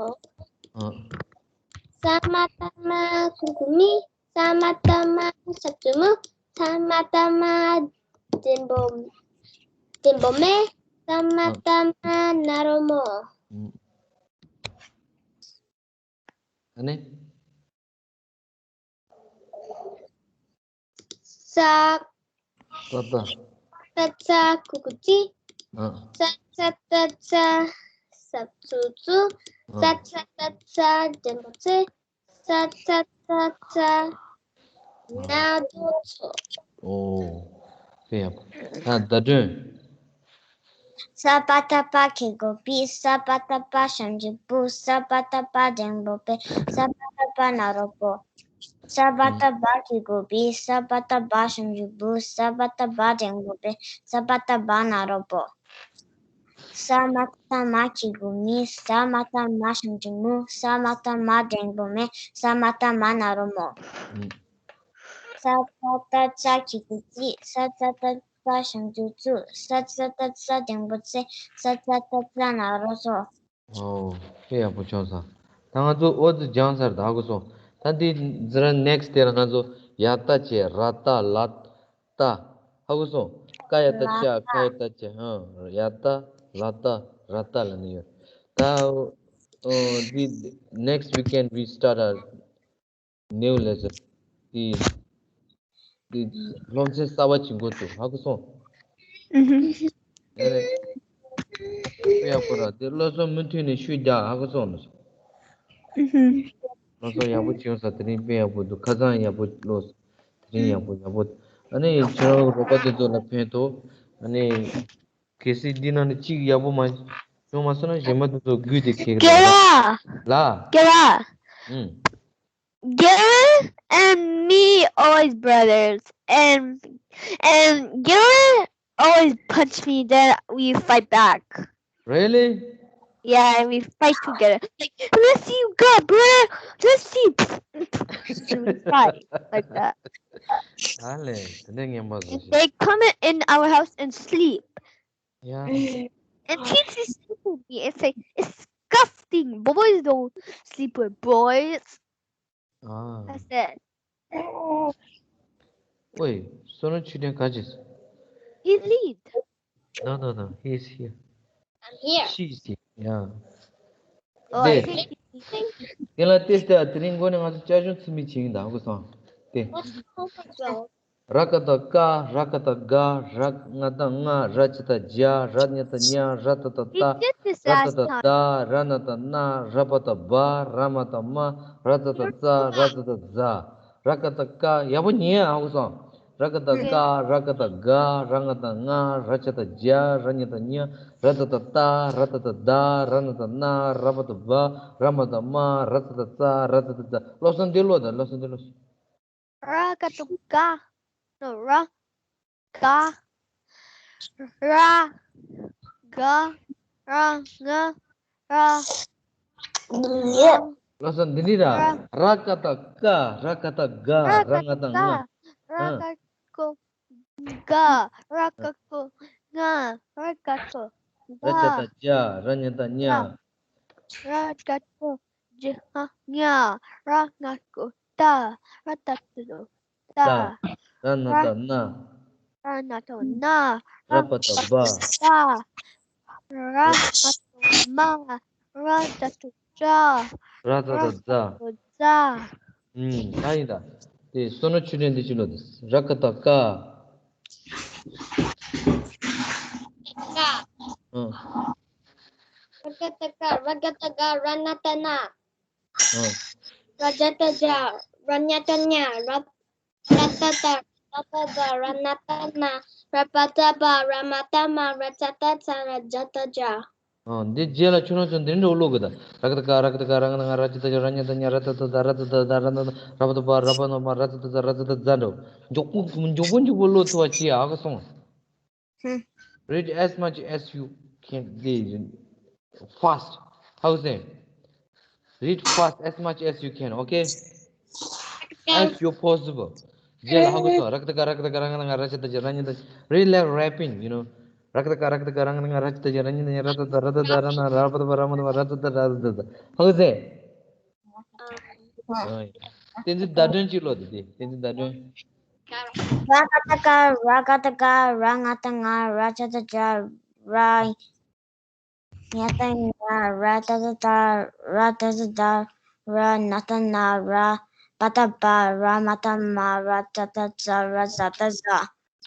ས་མ་ཏ་མ་གུ་གུ་མི། ས་མ་ཏ་མ་ཞབས་ཀྱུ་མུ། ས་མ་ཏ་མ་དེམ་པོ། དེམ་པོ་མེ། ས་མ་ཏ་མ་ན་རོ་མོ། ཨ་ནི། ས། ཏ་ཏ། ཏ་ཚ་གུ་གུ་ཙི། ཨ། ས་ཚ་ཏ་ཚ་ཞབས་ཀྱུ་ཙུ། ཨ། ས་ཚ་ཏ་ཚ་དེམ་པོ་ཙེ། ས་ཚ་ཏ་ཚ་ན་རོ་ཙོ། ཨོ། དཔེ་ཡག་པོ། ད་ཟླ་སྒྲོན། ས་པ་ཏ་པ་གི་གུ་པི། ས་པ་ཏ་པ་ཞབས་ཀྱུ་པུ། ས་པ་ཏ་པ་དེམ་པོ་པེ། ས་པ་ཏ་པ་ན་རོ་པོ། ས་པ་ཏ་པ་གི་གུ་པི། ས་པ་ཏ་པ་ཞབས་ཀྱུ་པུ། ས་པ་ཏ་པ་དེམ་པོ་པེ། ས་པ་ཏ་པ་ན་རོ་པོ། ས་མ་ཏ་མ་གི་གུ་མི། ས་མ་ཏ་མ་ཞབས་ཀྱུ་མུ། ས་མ་ཏ་མ་དེམ་པོ་མེ། ས་མ་ཏ་མ་ན་རོ་མོ། ས་ཚ་ཏ་ཚ་གི་གུ་ཙི། ས་ཚ་ཏ་ཚ་ཞབས་ཀྱུ་ཙུ། ས་ཚ་ཏ་ཚ་དེམ་པོ་ཙེ། ས་ཚ་ཏ་ཚ་ན་རོ་ཙོ། ཨོ། དཔེ་ཡག་པོ་བྱུང་སོང་། ད་ང་ཚོ་འོ་ཙི་སྦྱངས་ཚར་ད་ཧ་གོ་སོང་། ད་འདི་ཛི་ར་ནེག་སི་དེ་ལ་ང་ཚོ་ཡ་ཏ་བྱས། ར་ཏ། ལ་ཏ། ཧ་གོ་སོང་། ཀ་ཡ་ཏ་ཅ། ཁ་ཡ་ཏ་ཅ། ཧ། ཡ་ཏ། ལ་ཏ། ར་ཏ་ལ་ནི་ཡོད། ད་འོ་འདི་next weekend we start our new lesson. འདི་འདི་སློབ་ཚན་གསར་པ་བྱེད་འགོ་ཚུགས། ཧ་གོ་སོང་། ཨུ་ཧུམ། དེ་རེད། དཔེ་ཡག་པོ་ར། དེ་བློ་བཟང་མུ་མཐུད་ནས་ཤུགས་རྒྱག། ཧ་གོ་སོང་ལགས། ཨུ་ཧུམ། བློ་བཟང་ཡག་པོ་བྱུང་ས། དེ་རིང་དཔེ་ཡག་པོ་འདུག། ཁ་སང་ཡག་པོ་ཀློག་སོང་། དེ་རིང་ཡག་པོ་ཡག་པོ། ཨ་ནི་ཁྱེད་རང་རོགས་པ་དེ་ཚོ་ལ་ཕན་ཐོགས། ཨ་ནི་གལ་སྲིད་འདི་ནང་ནས་གཅིག་ཡག་པོ་མ་བྱུང་མ་སོང་ན་གཞན་པ་དེ་ཚོ་སྒུག་སྟེ་ཁེལ་གི་རེད། ལ། ལ། ཀེ་ལ། ཨུམ། Gilly and me always brothers, and and Gilly always punch me. Then we fight back. Really? Yeah, and we fight together. Like, let's see, you got brother. Let's see. And we fight like that. ཨ་ལས། དེ་འདྲ་ངན་པ་བཟོ་ཤེས། They come in our house and sleep. Yeah. And teachers sleep with me and say, it's disgusting. Boys don't sleep with boys. Ah. I said. Wait, so no children catches. He lead. No, no, no. He is here. I'm here. She is here. Yeah. Oh, I think. དེ་ལ་ཏེ་སྟེ་དེ་རིང་འགོ་ནས་ང་ཚོ་ཅ་ཆུང་ཚིག་མི་ཆིང་དང་གོ་སོང་། ཏེ། What's the homework, Joe? ར་ཀ་བཏགས་ཀ། ར་ག་བཏགས་ག། ར་ང་བཏགས་ང་། ར་ཅ་བཏགས་རྒྱ། ར་ཉ་བཏགས་རྙ། ར་ད་བཏགས་རྡ། ར་ད་བཏགས་རྡ། ར་ན་བཏགས་རྣ། ར་པ་བཏགས་རྦ། ར་མ་བཏགས་རྨ། ར་ཙ་བཏགས་རྩ། ར་ཙ་བཏགས་རྫ། ར་ཀ་བཏགས་ཀ། ཡག་པོ་ཉན་ཨ། ཧུ་སོང་། ར་ཀ་བཏགས་ཀ། ར་ག་བཏགས་ག། ར་ང་བཏགས་ང་། ར་ཅ་བཏགས་རྒྱ། ར་ཉ་བཏགས་རྙ། ར་ད་བཏགས་རྡ། ར་ད་བཏགས་རྡ། ར་ན་བཏགས་རྣ། ར་པ་བཏགས་རྦ། ར་མ་བཏགས་རྨ། ར་ཙ་བཏགས་རྩ། ར་ཙ་བཏགས་རྫ། ཀློག་སོང་། འདི་ཀློག་དང་། ཀློག་སོང་། འདི་ཀློག་སོང་། ར་ག་བཏགས་རྒ། No, ར། ག་ར། ག་ར། ང་ར། ལགས་སོ། འདི་འདྲ་ར། ར་ག་བཏགས་ཀ། ར་ག་བཏགས་ག། ར་ང་བཏགས་ང་། ར་ག་བཏགས་ག། ར་ག་བཏགས་ང་། ར་ག་བཏགས་ག། ར་ཅ་བཏགས་རྒྱ། ར་ཉ་བཏགས་རྙ། ར་ག་བཏགས་རྒྱ། ར་ང་བཏགས་རྒྱ། ར་ང་བཏགས་རྒྱ། ར་ད་བཏགས་རྡ། ར་ད་བཏགས་རྡ། ར་ན་བཏགས་རྣ། ར་ན་བཏགས་རྣ། ར་པ་བཏགས་རྦ། ར་པ་བཏགས་རྦ། ར་མ་བཏགས་རྨ། ར་ད་བཏགས་རྡ། ར་ད་བཏགས་རྫ། ར་ད་བཏགས་རྫ། ཨུམ། ད་ཡིན་ད། དེ་བསོད་ནམས་ཆོས་སྒྲོན་འདི་ཅི་ལོ་དེ། ར་ག་བཏགས་རྐ། རྐ། ཨང་། ར་ག་བཏགས་རྐ། ར་ག་བཏགས་རྐ། ར་ན་བཏགས་རྣ། ཨང་། ར་ཇ་བཏགས་རྗ། ར་ཉ་བཏགས་རྙ། ར་ཏ་བཏགས་རྟ། ར་ཏ་བཏགས་རྟ། ར་ན་བཏགས་རྣ། ར་པ་བཏགས་རྦ། ར་མ་བཏགས་རྨ། ར་ཙ་བཏགས་རྩ། ར་ཇ་བཏགས་རྫ། ཨང་། འདི་རྗེས་ལ་ཁྱོད་རང་ཚོ་འདི་འདྲ་ཀློག་དགོས་ད། ར་ག་བཏགས་རྐ། ར་ག་བཏགས་རྐ། ར་ང་བཏགས་རྔ། ར་ཇ་བཏགས་རྗ། ར་ཉ་བཏགས་རྙ། ར་ད་བཏགས་རྡ། ར་ད་བཏགས་རྡ། ར་ན་བཏགས་རྣ། ར་པ་བཏགས་རྦ། ར་མ་བཏགས་རྨ། ར་ཙ་བཏགས་རྩ། ར་ཙ་བཏགས་རྫ་འདྲ། མགྱོགས་པོ་མགྱོགས་པོ་མགྱོགས་པོ་ཀློག་ཐུབ་པ་བྱེད་ཨ། ཧ་གོ་སོང་། Read as much as you can. Fast. How say? Read fast as much as you can, okay? As you possible. རྗེས་ལ་ཧ་གོ་སོང་། ར་ག་བཏགས་རྐ། ར་ག་བཏགས་རྐ། ར་ང་བཏགས་རྔ། ར་ཇ་བཏགས་རྗ། ར་ཉ་བཏགས། Read like rapping, you know. ར་ག་བཏགས་རྐ། ར་ག་བཏགས་རྐ། ར་ང་བཏགས་རྔ། ར་ཇ་བཏགས་རྗ། ར་ཉ་བཏགས་རྙ། ར་ད་བཏགས་རྡ། ར་ད་བཏགས་རྡ། ར་ན། ར་པ་བཏགས་རྦ། ར་མ་བཏགས་རྨ། ར་ཙ་བཏགས་རྫ། ར་ད་བཏགས་རྫ། ཧ་གོ་སོང་། བསྟན་འཛིན་ཟླ་སྒྲོན་གཅིག་ཀློག་དེ། དེ་བསྟན་འཛིན་ཟླ་སྒྲོན། ར་ག་བཏགས་རྐ། ར་ག་བཏགས་རྐ། ར་ང་བཏགས་རྔ། ར་ཇ་བཏགས་རྗ། ར་ཉ་བཏགས་རྙ། ར་ཏ་བཏགས་རྟ། ར་ད་བཏགས་རྡ། ར་ན་བཏགས་རྣ། ར་པ་བཏགས་རྦ། ར་མ་བཏགས་རྨ། ར་ཙ་བཏགས་རྩ། ར་ཛ་བཏགས་ཛྫ།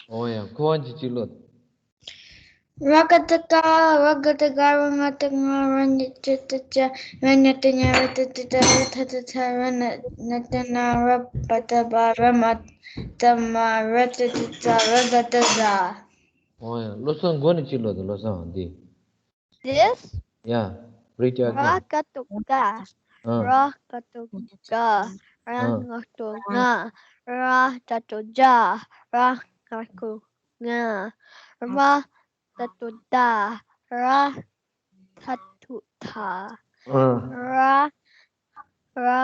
ཨོ་ཡ། ཁོ་བ་གཅིག་གཅིག་ཀློག་དེ། ར་ག་བཏགས་རྐ། ར་ག་བཏགས་རྐ། ར་ང་བཏགས་རྔ། ར་ཉ་བཏགས་རྗ། ར་ཉ་བཏགས་རྙ། ར་ཏ་བཏགས་རྟ། ར་ད་བཏགས་རྡ། ར་ན་བཏགས་རྣ། ར་པ་བཏགས་རྦ། ར་མ་བཏགས་རྨ། ར་ཙ་བཏགས་ཛ། ར་ཛ་བཏགས་ཛྫ། ཨོ་ཡ། བློ་བཟང་མགོ་ནས་གཅིག་ཀློག་དེ། བློ་བཟང་འདི། This? Yeah. Read your again. ར་ག་བཏགས་རྐ། ཨ། ར་ག་བཏགས་རྐ། ར་ང་བཏགས་རྔ། ར་ཇ་བཏགས་རྗ། ར་ང་བཏགས་རྔ། ར་ཏ་བཏགས་རྡ། ར་ད་བཏགས་རྡ། ཨ། ར། ར།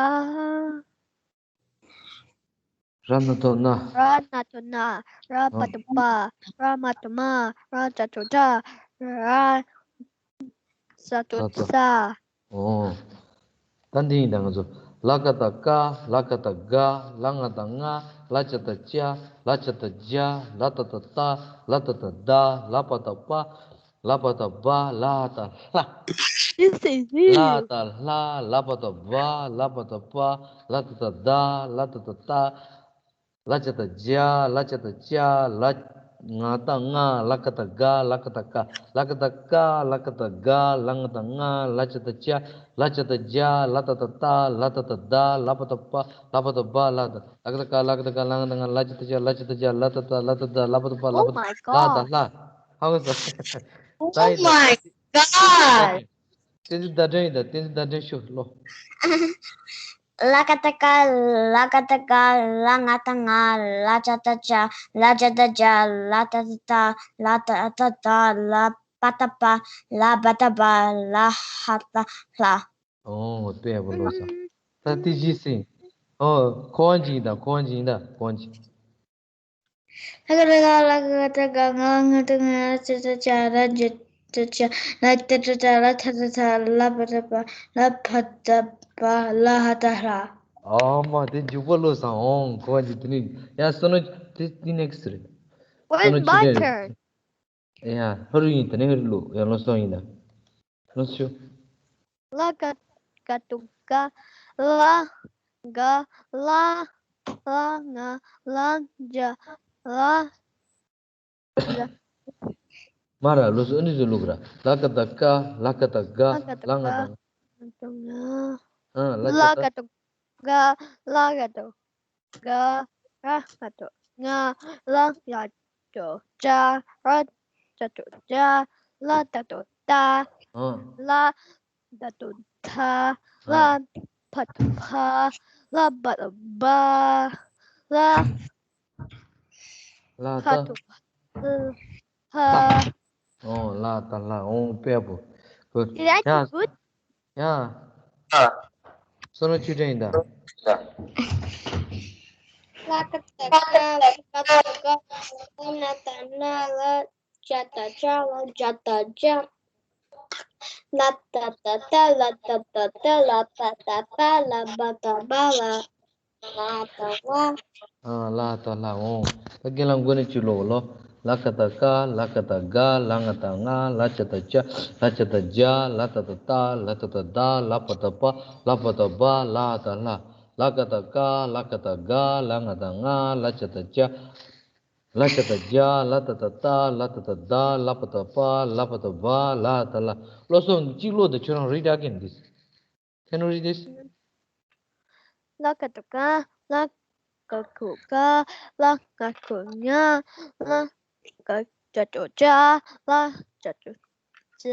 ར་ན་བཏགས་རྣ། ར་ན་བཏགས་རྣ། ར་པ་བཏགས་རྦ། ར་མ་བཏགས་རྨ། ར་ཇ་བཏགས་རྗ། ར་ཛ་བཏགས་ཛྫ། ཨོ། ད་འདི་ཡིན་ད་ང་ཚོ། ལ་ག་བཏགས་ལྐ། ལ་ག་བཏགས་ལྐ། ལ་ང་བཏགས་རྔ། ལ་ཇ་བཏགས་རྒྱ། ལ་ཇ་བཏགས་རྒྱ། ལ་ཏ་བཏགས་རྟ། ལ་ད་བཏགས་རྡ། ལ་པ་བཏགས་རྦ། ལ་བ་བཏགས་རྦ། ལ་ཧ་བཏགས་ལྷ། This is you. ལ་ཧ་བཏགས་ལྷ། ལ་བ་བཏགས་བ། ལ་བ་བཏགས་བ། ལ་ད་བཏགས་བདག། ལ་ད་བཏགས་བལྟ། ལ་ཇ་བཏགས་ལྗ། ལ་ཇ་བཏགས་ལྕགས། ལ། ང་ད་ང་། ལ་ག་ད་ག། ལ་ག་ད་ཀ། ལ་ག་ད་ཀ། ལ་ག་ད་ག། ལ་ང་ད་ང་། ལ་ཇ་ད་ཇ། ལ་ཇ་ད་ཇ། ལ་ད་ད་ཏ། ལ་ད་ད་ད། ལ་པ་ད་པ། ལ་པ་ད་པ། ལ་ད། ལ་ག་ད་ཀ། ལ་ག་ད་ཀ། ལ་ང་ད་ང་། ལ་ཇ་ད་ཇ། ལ་ཇ་ད་ཇ། ལ་ད་ད། ལ་ད་ད། ལ་པ་ད་པ། ལ་པ་ད། ལ་ད་ལྷ། ཧ་གོ་སོང་། Oh my God. བསྟན་འཛིན་ཟླ་སྒྲོན་ཡིན་ད། བསྟན་འཛིན་ཟླ་སྒྲོན་ཤོད་ལོ། ལ་ག་ད་ཀ། ལ་ག་ད་ག། ལ་ང་ད་ང་། ལ་ཇ་ད་ཇ། ལ་ཇ་ད་ཇ། ལ་ད་ད་ད། ལ་ད་ད་ད། ལ་པ་ད་པ། ལ་པ་ད་པ། ལ་ཧ་ད་ལྷ། ཨོ་དཔེ་ཡག་པོ་ལོ་ས། ད་དེ་གཞི་སྲིང་། ཨོ་ཁོ་བ་འཇིག་ད། ཁོ་བ་འཇིག་ད། ཁོ་བ་འཇིག་ལ་ག་ད་ག། ལ་ག་ད་ག། ང་ང་ད་ང་། ལ་ཇ་ད་ཇ། ལ་ཇ་ད་ཇ། ལ་ཏ་ཏ་ཏ། ལ་ཐ་ཏ་ཐ། ལ་པ་ཏ་པ། ལ་ཕ་ཏ་པ། ལ་ཧ་ཏ་ལྷ། ཨ་མ་དེ་འཇུག་པ་ལོ་སང་འོང་། ཁོ་བ་འཇིག་དེ་ནི་ཡ་སོ་ནོ་དེ་དེ་ནེག་སི་རེད། When is my turn? ཡ་ཧ་རུ་ཡིན། དེ་ནས་ཧ་རུ་ལོ། ཡ་ལོ་སོང་ཡིན་ད། ལོ་སུ། ལ་ག་ག་ཏུ་ག། ལ་ག། ལ་ལ་ང་། ལ་ཇ། ལ་ཇ། མ་ར་ལོ་སུ་ཨ་ནི་ཟུ་ལུག་ར། ལ་ག་ད་ཀ། ལ་ག་ད་ག། ལ་ང་ད་ང་། ལ་ལ་ཇ་ད། ག་ལ་ག་ཏུ་ག། ལ་ག་ཏུ་ག། ར་ག་ཏུ་ང་། ལ་ཡ་ཏུ་ཇ། ར་ཇ་ཏུ་ཇ། ལ་ཏ་ཏུ་ཏ། ཨ། ལ་ཏ་ཏུ་ཏ། ཨ། ལ་ཕ་ཏུ་ཕ། ལ་བ་ཏུ་བ། ལ་ལ་ཕ་ཏ་ཏུ་ཕ། ཨོ་ལ་ཏ་ལ། ཨོ་དཔེ་པོ། Good. Did I do ཡ། Good? ཡ། སོ་ནོ་ཆུ་ཕྲན་ཡིན་ད། ལ་ཀ་ཏ་ཀ། ལ་ཀ་ཏ་ཀ། ལ་ན་ཏ་ན། ལ་ཇ་ཏ་ཇ། ལ་ཇ་ཏ་ཇ། ལ་ཏ་ཏ་ཏ། ལ་ཏ་ཏ་ཏ། ལ་པ་ཏ་པ། ལ་བ་ཏ་བ། ལ་ལ་ཏ་ལ། ཨ་ལ་ཏ་ལ། འོང་། ད་རྒན་ལགས་མགོ་ནས་ཅིག་ཀློག་ལོ། ལ་ཀ་ཏ་ཀ། ལ་ཀ་ཏ་ག། ལ་ང་ཏ་ང་། ལ་ཇ་ཏ་ཇ། ལ་ཇ་ཏ་ཇ། ལ་ཏ་ཏ་ཏ། ལ་ཏ་ཏ་ད། ལ་པ་ཏ་པ། ལ་བ་ཏ་བ། ལ་ཏ་ལྷ། ལ་ཀ་ཏ་ཀ། ལ་ཀ་ཏ་ག། ལ་ང་ཏ་ང་། ལ་ཇ་ཏ་ཇ། ལ་ཇ་ཏ་ཇ། ལ་ཏ་ཏ་ཏ། ལ་ཏ་ཏ་ད། ལ་པ་ཏ་པ། ལ་བ་ཏ་བ། ལ་ཏ་ལྷ། ཀློག་སོང་། གཅིག་ཀློག་དང་། ཁྱོད་རང་read again this. Can you read this? ལ་ཀ་ཏུ་ཀ། ལ་ག་གུ་ག། ལ་ང་གུ་ང་། ལ་ཇ་ཏུ་ཇ། ལ་ཇ་ཏུ་ཇ།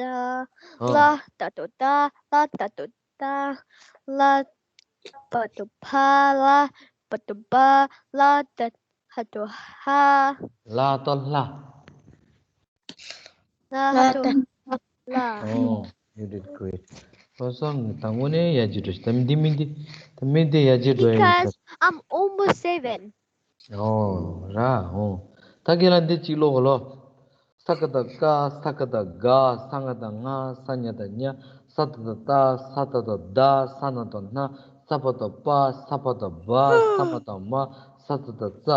ཨ། ལ་ཏ་ཏུ་ཏ། ལ་ཏ་ཏུ་ཏ། ལ་པ་ཏུ་ཕ། ལ་བ་ཏུ་བ། ལ་ཏ་ཧ་ཏུ་ཧ། ལ་ཏ་ལྷ། ལ་ཧ་ཏུ་ལ། Oh, you did great. ཁོ་ཚོ་དང་པོ་ནས་ཡར་རྒྱས་འགྲོ་ཤིག་ད་མི་འདི་མི་འདི། ད་མི་འདི་ཡར་རྒྱས་འགྲོ་ཡ་ཡིན། Because I'm almost seven. ཨོ་ར་ཨོ། ད་ཁྱེད་རང་འདི་གཅིག་ཀློག་གོ་ལོ། ས་ཀ་ཏ་ཀ། ས་ཀ་ཏ་ག། ས་ང་ཏ་ང་། ས་ཉ་ཏ་ཉ། ས་ཏ་ཏ་ཏ། ས་ཏ་ཏ་ད། ས་ན་ཏ་ན། ས་པ་ཏ་པ། ས་པ་ཏ་བ། ས་མ་ཏ་མ། ས་ཏ་ཏ་ཙ།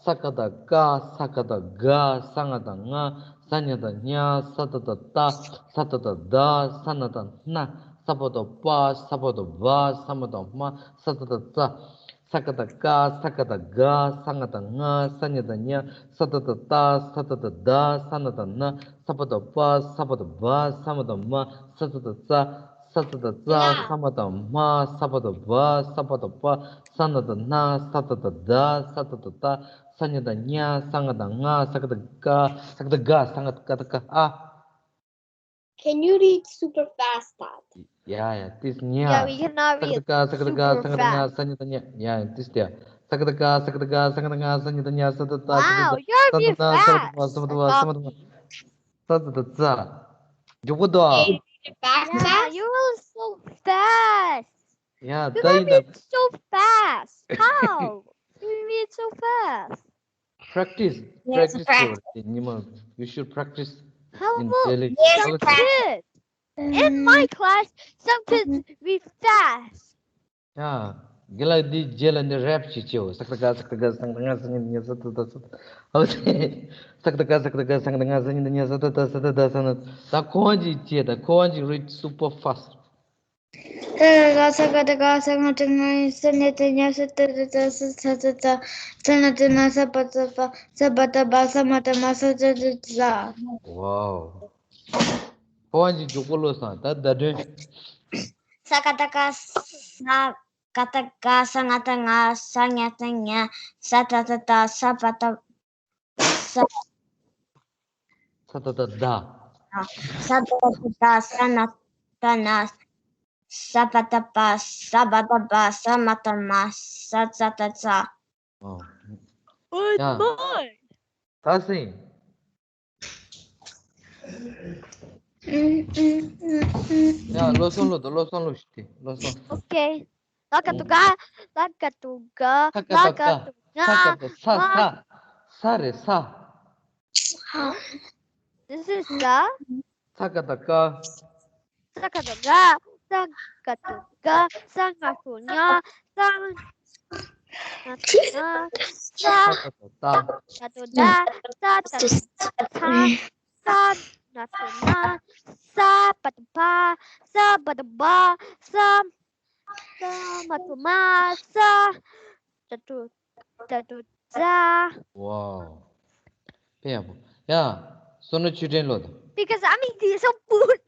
ས་ཀ་ཏ་ཀ། ས་ཀ་ཏ་ག། ས་ང་ཏ་ང་། ས་ཉ་ཏ་ཉ། ས་ཏ་ཏ་ཏ། ས་ཏ་ཏ་ད། ས་ན་ཏ་ན། ས་པ་ཏ་པ། ས་པ་ཏ་བ། ས་མ་ཏ་མ། ས་ཏ་ཏ་ཙ། ས་ཀ་ཏ་ཀ། ས་ཀ་ཏ་ག། ས་ང་ཏ་ང་། ས་ཉ་ཏ་ཉ། ས་ཏ་ཏ་ཏ། ས་ཏ་ཏ་ད། ས་ན་ཏ་ན། ས་པ་ཏ་པ། ས་པ་ཏ་བ། ས་མ་ཏ་མ། ས་ཏ་ཏ་ཙ། ས་ཏ་ཏ་ཙ། ས་མ་ཏ་མ། ས་པ་ཏ་བ། ས་པ་ཏ་པ། ས་ན་ཏ་ན། ས་ཏ་ཏ་ད། ས་ཏ་ཏ་ཏ། ས་ཉ་ཏ་ཉ། ས་ང་ཏ་ང་། ས་ཀ་ཏ་ཀ། ས་ཀ་ཏ་ག། ས་ང་ཏ་ཀ་ཏ་ཀ། ཨ། Can you read super fast, Dad? Yeah, yeah, this nya. Yeah, we cannot read super fast. ས་ཀ་ཏ་ཀ། ས་ཀ་ཏ་ཀ། ས་ང་ཏ་ང་། ས་ཉ་ཏ་ཉ། Yeah, this there. ས་ཀ་ཏ་ཀ། ས་ཀ་ཏ་ཀ། ས་ང་ཏ་ང་། ས་ཉ་ཏ་ཉ། ས་ཏ་ཏ། ས་ཏ་ཏ། Wow, you're ས་ཏ་ཏ། ས་ཏ་ཏ། ས་ཏ་ཏ། ས་ཏ་ཏ། ས་ཏ་ཏ། མགྱོགས་པོ་འདུག་ཨ། Can you read it faster? Wow, you are so fast. Yeah, you can read so fast. How? You read so fast. Practice. Yes, practice. Practice. You should practice in daily. How about some kids? In my class, some kids read fast. ཡ། རྒན་ལགས་འདི་རྗེས་ལ་འདི་རེབ་ཅིག་བྱེད་འོ། ས་ཀ་ཏ་ཀ། ས་ཀ་ཏ་ཀ། ས་ང་ཏ་ང་། ས་ཉ་ཏ་ཉ། ས་ཏ་ཏ། ས་ཏ་ཏ། ཨོ་ཁེ། ས་ཀ་ཏ་ཀ། ས་ཀ་ཏ་ཀ། ས་ང་ཏ་ང་། ས་ཉ་ཏ་ཉ། ས་ཏ་ཏ། ས་ཏ་ཏ། ས་ན། ད་ཁོ་རང་ཅིག་བྱེད། ད་ཁོ་རང་ཅིག་read super fast. ས་ག་ག་ས་ག་ད་ག་ས་ང་ད་ང་ས་ཉ་ད་ཉ་ས་ད་ད་ད་ས་ས་ད་ད་ས་ན་ད་ན་ས་པ་ད་པ་ས་པ་ད་པ་ས་མ་ད་མ་ས་ད་ད་ད། Wow. ཁོ་བ་ཅིག་མགྱོགས་པོ་ལོས་སོང་། ད་བརྡ་དོན། ས་ག་ད་ག་ས་ག་ད་ག་ས་ང་ད་ང་ས་ཉ་ད་ཉ་ས་ད་ད་ད་ས་པ་ད་ས། ས་ད་ད་ད། ས་ད་ད་ད་ས་ན་ད་ན། ས་པ་ད་པ་ས་པ་ད་པ་ས་མ་ད་མ་ས་ཙ་ད་ཙ། ཨོ། Good boy. ད་སེང་། ཡ། བློ་བཟང་ལོ་དང་བློ་བཟང་ལོ་ཞིག་སྟེ། བློ་བཟང་། Okay. ལ་ཀ་ཏུ་ག་ལ་ཀ་ཏུ་ག་ས་ཀ་ལ་ཏུ་ཀ་ཀ་ཏུ་ང་ས་ཀ་ཏུ་ས། ས། ས་རེད་ས། This is the ས་ཀ་ཏུ་ཀ་ས་ཀ་ཏུ་ག་ས་ཀ་ཏུ་ག་ས་ང་ཏུ་ཉ་ས་ང་ཏུ་ན་ས་ས་ཀ་ཏུ་ད། ས་ཏུ་ད་ས་ཏུ་ཚ་ས་ན་ཏུ་ན་ས་པ་ཏུ་པ་ས་པ་ཏུ་པ་ས། ས་མ་ཏུ་མ་ས། ཏ་ཏུ་ཏ་ཏུ་ཙ། Wow. དཔེ་ཡག་པོ། ཡ། བསོད་ནམས་ཆོས་སྒྲོན་ལོ་དང་། Because I'm eating some food.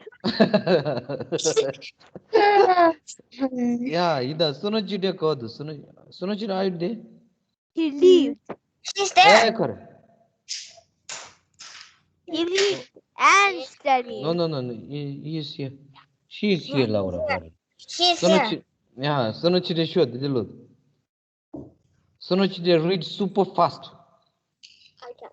ཡ། ཡིན་ད། བསོད་ནམས་ཆོས་སྒྲོན་གོ་འདུག་བསོད་ནམས། བསོད་ནམས་ཆོས་སྒྲོན། Are you there? He lived. She's there. ཨེ་ཁོ་རེ། He lived and studied. No, no, no, no. He, he is here. She is here. ལབ་ར་བ་ར། She is བསོད་ནམས་here. ཆོས། ཡ། བསོད་ནམས་ཆོས་སྒྲོན་ཤོག་འདི་འདི་ལོ། བསོད་ནམས་ཆོས་སྒྲོན། Read super fast. Okay.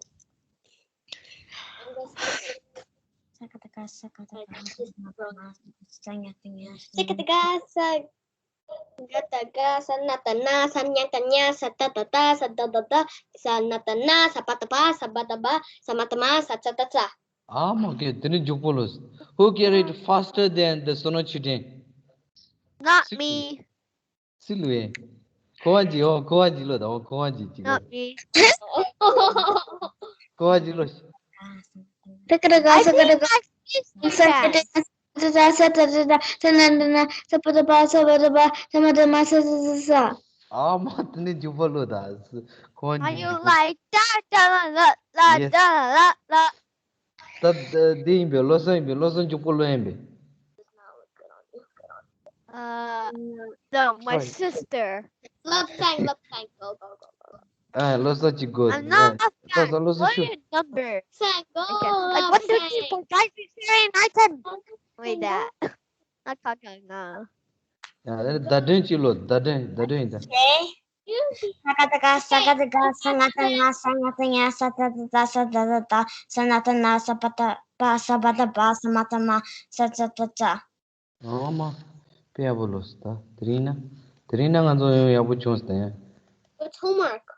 ས་ཀ་ཏ་ག་ས་ཀ་ཏ་ག་ས་ཀ་ཏ་ག་ས་ཉ་ཏ་ཉ་ས་ཀ་ཏ་ག་ས་ག་ཏ་ག་ས་ན་ཏ་ན་ས་ཉ་ཏ་ཉ་ས་ཏ་ཏ་ཏ་ས་ཏ་ཏ་ཏ་ས་ན་ཏ་ན་ས་པ་ཏ་པ་ས་བ་ཏ་བ་ས་མ་ཏ་མ་ས་ཙ་ཏ་ཙ། ཨ་མ་ཀེ། དེ་ནི་མགྱོགས་པོ་ལོས། Who can read faster than the བསོད་ནམས་ཆོས་སྒྲོན? Not me. སི་ལུ་ཨེ། ཁོ་བ་ཇི། ཨོ་ཁོ་བ་ཇི་ལོ་དང་། ཨོ་ཁོ་བ་ཇི་ཇི་ལོ། Not me. ཁོ་བ་ཇི་ལོ། ཏ་ཀ་ཏ་ག་ས་ཀ་ཏ་ག་ས་ཀ་ཏ་ག་ས་ཏ་ཏ་ས་ཏ་ཏ་ས་ན་ཏ་ན་ས་པ་ཏ་པ་ས་བ་ཏ་བ་ས་མ་ཏ་མ་ས་ས་ས་ས། ཨ་མ། དེ་ནི་མགྱོགས་པོ་ལོས་ད། ཁོ་བ་ཇི། Are you like da da la la da la la? ད་འདི་ཡིན་པས། བློ་བཟང་ཡིན་པས། བློ་བཟང་མགྱོགས་པོ་ལོས་ཡིན་པས། Uh, no, my sister. Love sign, love sign. Go, go, go, go. ཨ། བློ་བཟང་གཅིག་དགོས། I'm not ཨ། བློ་བཟང་། བློ་བཟང། What ཤོད། Your number? Sign, go. Okay. Like, what do you need for guys? Very nice and wait that. Not talking now. ཡ། བརྡ་དོན་གཅིག་ལོ། བརྡ་དོན། བརྡ་དོན་ཡིན་ད། ས་ཀ་ཏ་ག་ས་ཀ་ཏ་ག་ས་ང་ཏ་ང་ས་ང་ཏ་ཉ་ས་ཏ་ཏ་ཏ་ས་ཏ་ཏ་ཏ་ས་ན་ཏ་ན་ས་པ་ཏ་པ་ས་བ་ཏ་བ་ས་མ་ཏ་མ་ས་ཙ་ཏ་ཙ། ཨ་མ། དཔེ་ཡག་པོ་ལོས་སོང་ད། དེ་རིང་ན། དེ་རིང་ན་ང་ཚོ་ཡང་ཡག་པོ་བྱུང་སོང་ད་ཡ། It's homework.